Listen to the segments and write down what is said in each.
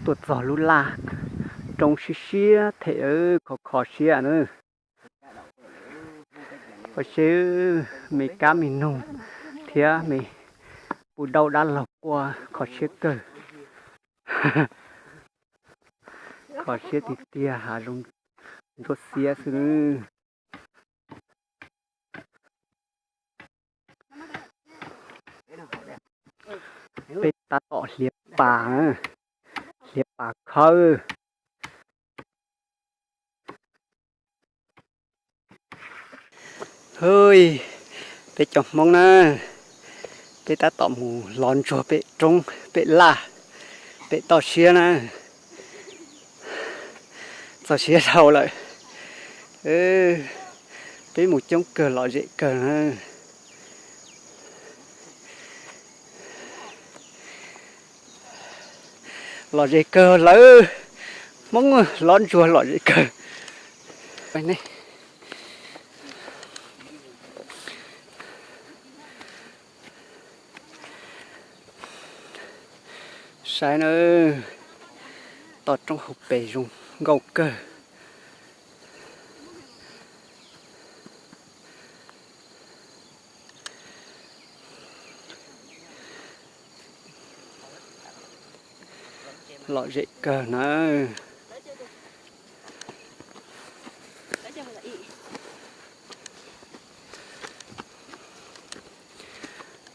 Tuaj txog lub laj, roob siab siab them, khov kho siab na. Kho siab, me kab me noog thiab me pub daub dab laug quaj kho siab kawg. Kho siab tiag tiag, hav zoov ntsuab xiab xwb nawb. Peb tab tom hliav pas, hliav pas khawb. Hwj, peb cov Hmoob na, peb tab tom mus lov ntsuag pem roob pem laj, pem toj siab na. Txog siab dhau lawm. Peb mus coob kawg, lom zem kawg na. Lom zem kawg lawm, Hmoob lov ntsuag lom zem kawg. Saib na, toj roob hauv pes zoo nkauj kawg. Lom zem kawg na.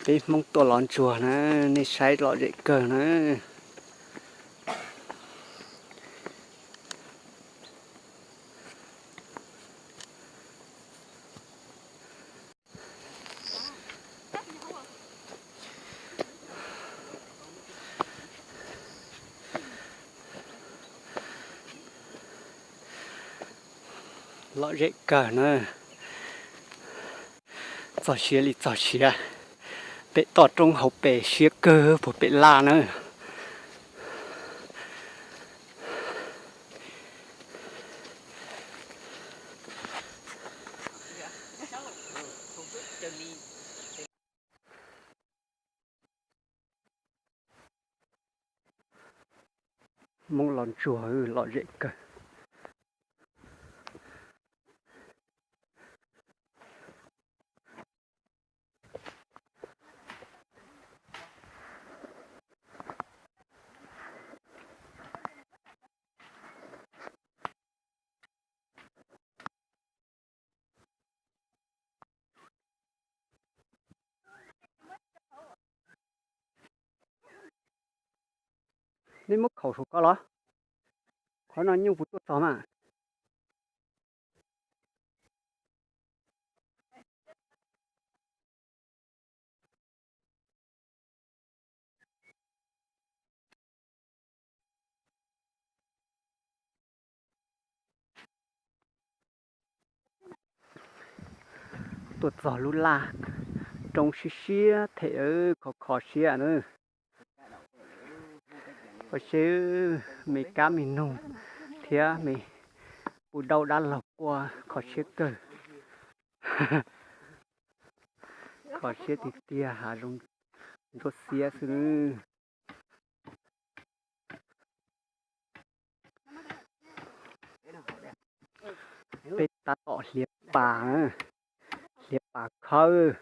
Peb Hmoob tuaj lov ntsuag na, nej saib lom zem kawg na. Lom zem kawg na. Txog siav li txog siav, pem toj roob hauv pes siab kawg puag pem laj na. Hmoob lov ntsuag lom zem kawg. Nej muab khaum saum ko los? Qhov no nyuj puas tuaj txog mas? Tuaj txog lub laj, roob siab siab them, khov kho siab na. Kho siab, me kab me noog thiab me pub daub dab laug quaj kho siab kawg. Kho siab tiag tiag, hav zoov ntsuab xiab xwb nawb. Peb tab tom hliav pas, hliav pas khawb.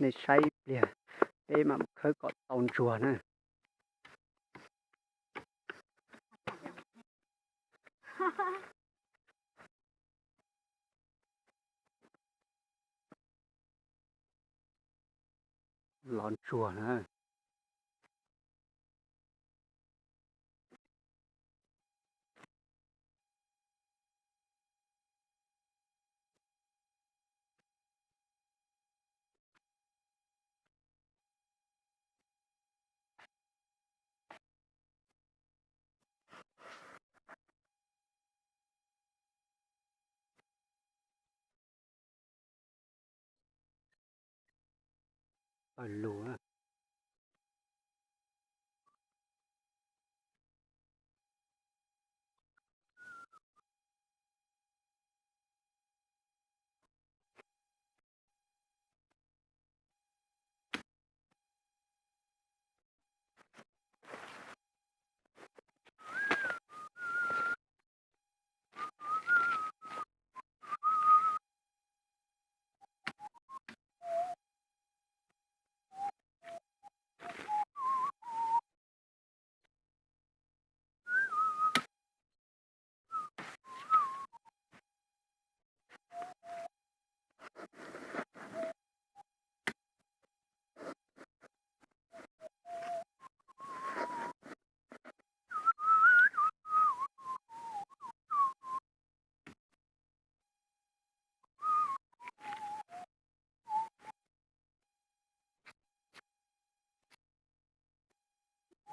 Nej saib ib pliag, peb mam khawb kom tau ntsuag na. Lov ntsuag na. Pawg lug.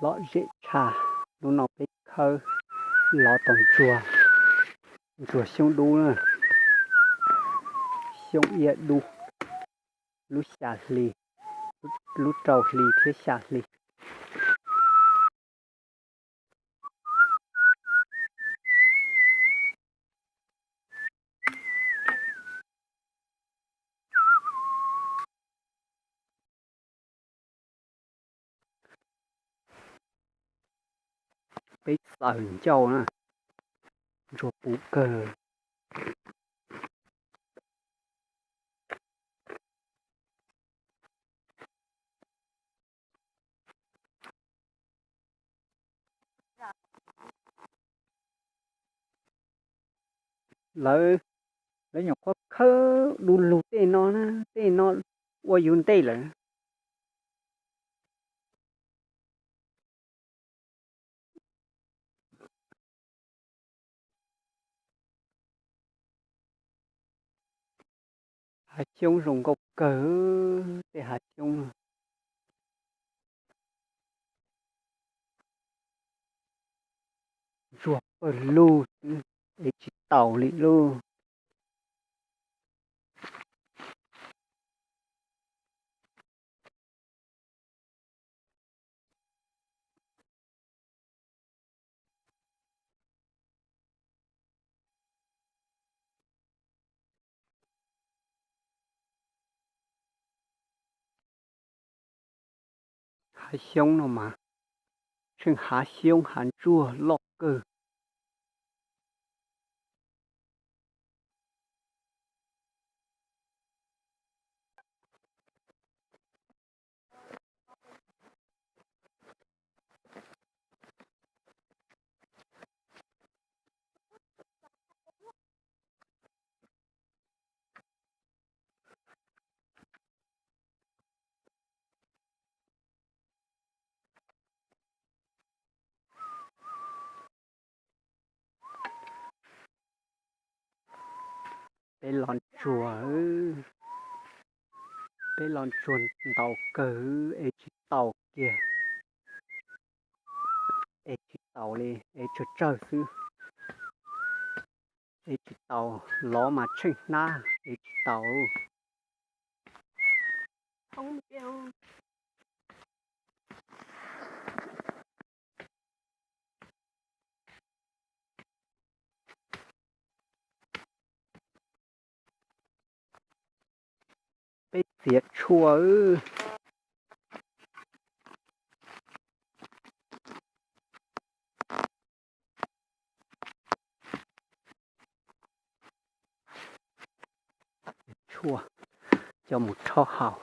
Lom zem tshaj. Hnub no peb khawb lov tau ntsuag, ntsuag xyoob dub na, xyoob iab dub, lub xya hli, lub rau hli thiab xya hli. Peb xaws ncauj na, ntsuag puv kawg. Lawv, lawv nyuam qhuav khawb du lug tej no na, tej no ua yus ntej lawm. Hav xyoob zoo nkauj kawg, tej hav xyoob no. Ntsuag pawg lug xwb, ev tsis taus li lauj. Hav xyoob no mas tsheej hav xyoob hav ntsuag loj kawg. Peb los ntsuag, peb los ntsuag ntau kawg, ev tsis taus kiag. Ev tsis taus li, ev tsawg tsawg xwb. Ev tsis taus, lov mas tsheej hnab, ev tsis taus. Peb txiav tshuaj. Tshuaj coj mus rhaub haus.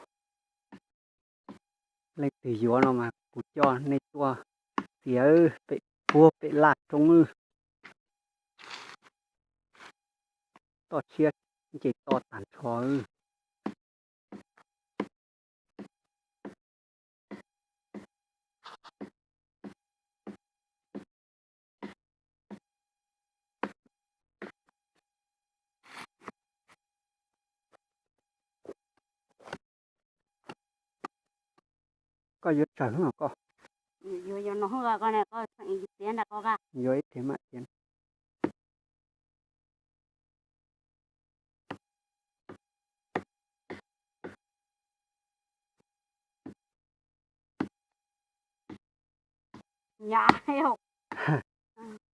Leej twg yuav no mas kuv coj nej tuaj txiav pem puag pem laj roob. Toj siab nce toj tag nrho. Koj yuav tsawg koj? Yuav ib tig mam txiav.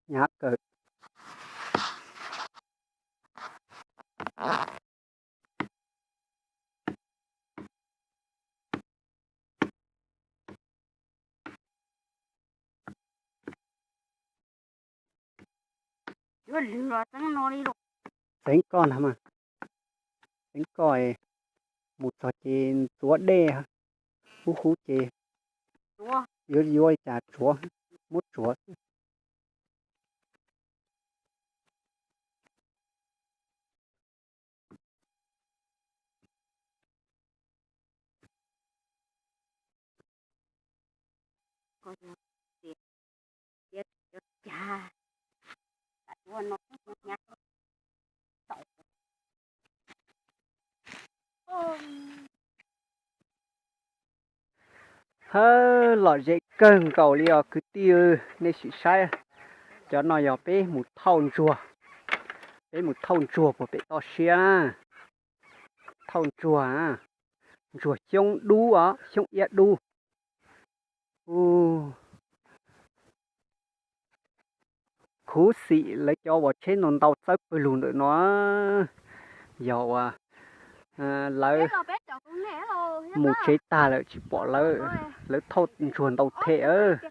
Hnyav kawg. Txeev koj na mas, txeev koj mus txog ces ntxuav dej, hub hub ces yuav yuav li cas tsuav, muab tsuav xwb. Thawj lom zem kawg nkaus li os kwv tij, nej sim saib. Cov no yog peb mus thauj ntsuag, peb mus thauj ntsuag puag pem toj siab na. Thauj ntsuag, ntsuag xyoob dub os, xyoob iab dub. Khuv xim lawv cov uas tsheb ntau ntau txawb pawg lug ntawm no, yog uas lawv mus tsev tag lawm tsis pom lawv, lawv thauj ntsuag ntau thiab.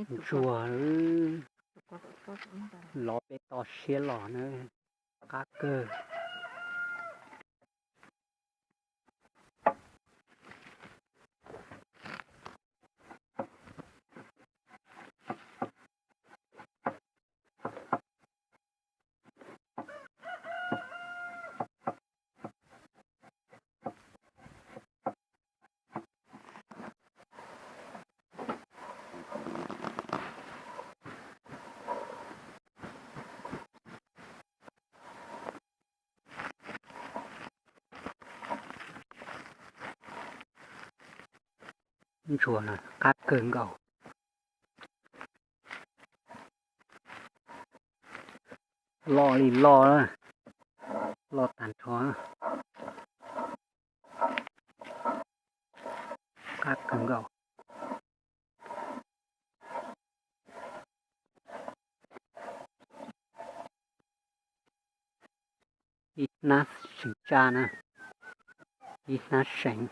Ntsuag lov pem toj siab los na, qab kawg. Ntsuag no qab kawg nkaus. Loj li loj, loj tag nrho, qab kawg nkaus. Ib hnab seem tsaj na, ib hnab seem.